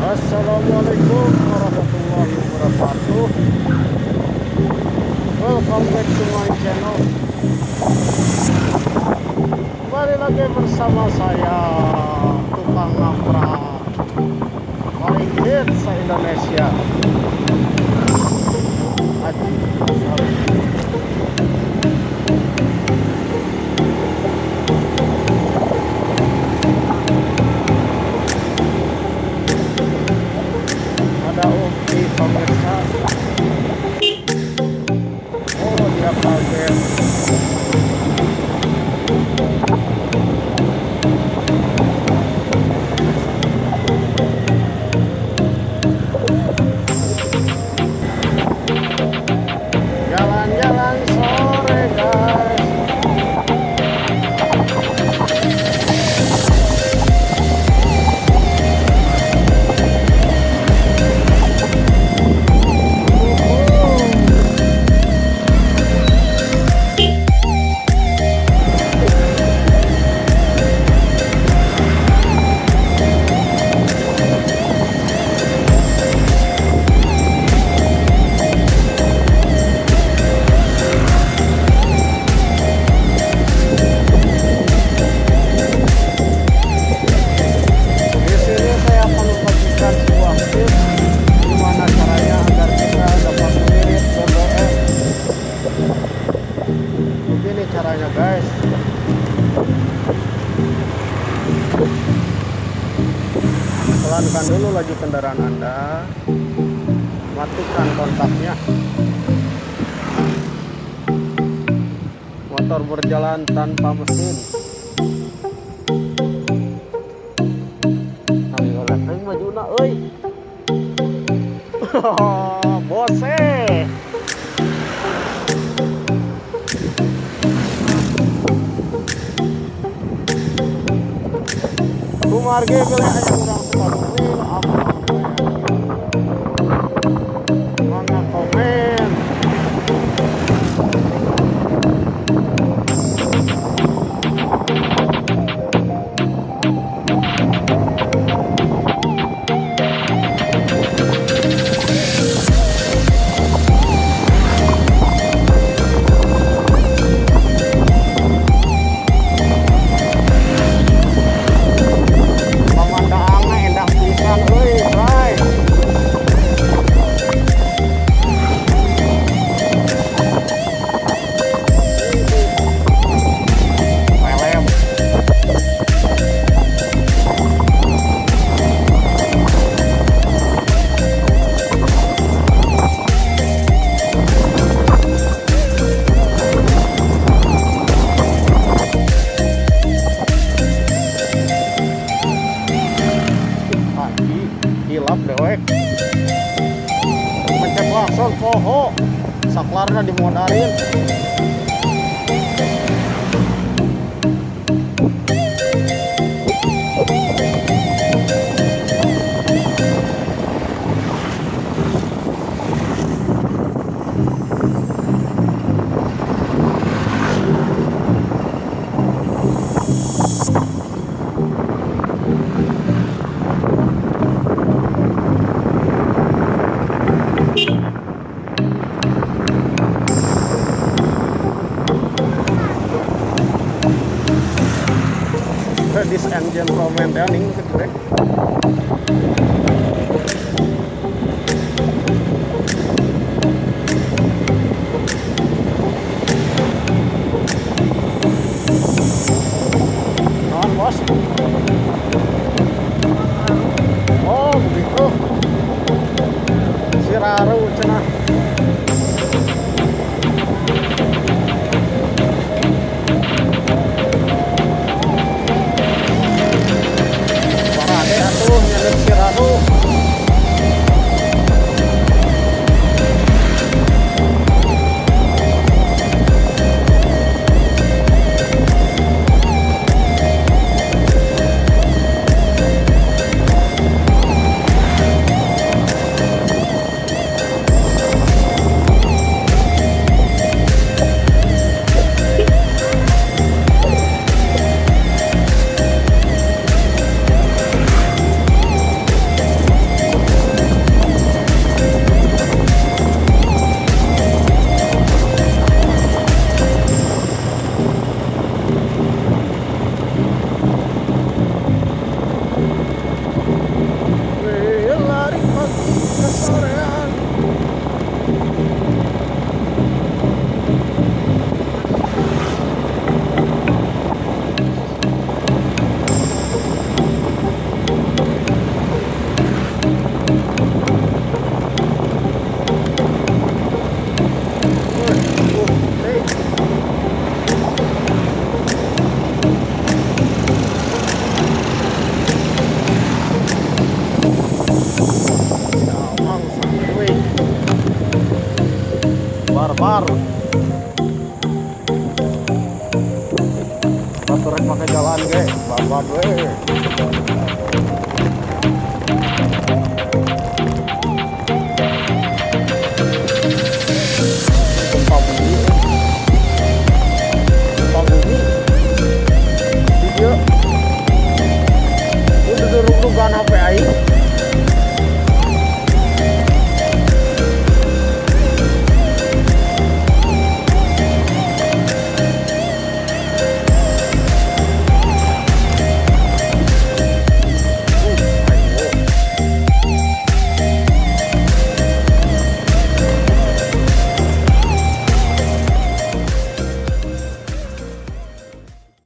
Assalamualaikum warahmatullahi wabarakatuh. Welcome back to my channel. Kembali lagi bersama saya, tukang ngamprak paling hits se-Indonesia, Haji Saleh. Ada Ukti, pemirsa. Oh, dia kaget. Jalan-jalan sore, guys. Di sini saya akan membagikan sebuah tips gimana caranya agar kita dapat mengirit BBM. Begini caranya, guys. Pelankan dulu laju kendaraan Anda. Matikan kontaknya. Motor berjalan tanpa mesin. Ayo lah, aing majuna euy. Bose. Kumargi bilih aya urang Sukabumi apa, mangga komen. Pemandangannya endah pisan euy, Bray. Film. Pagi hilap dewek. Pencet klakson poho. Saklarna dimodarin. Ladies and gentlemen, teh ning gede. Naon, bos? Oh, begitu. Siraru cenah. Motor rek make jalan ge, babad we.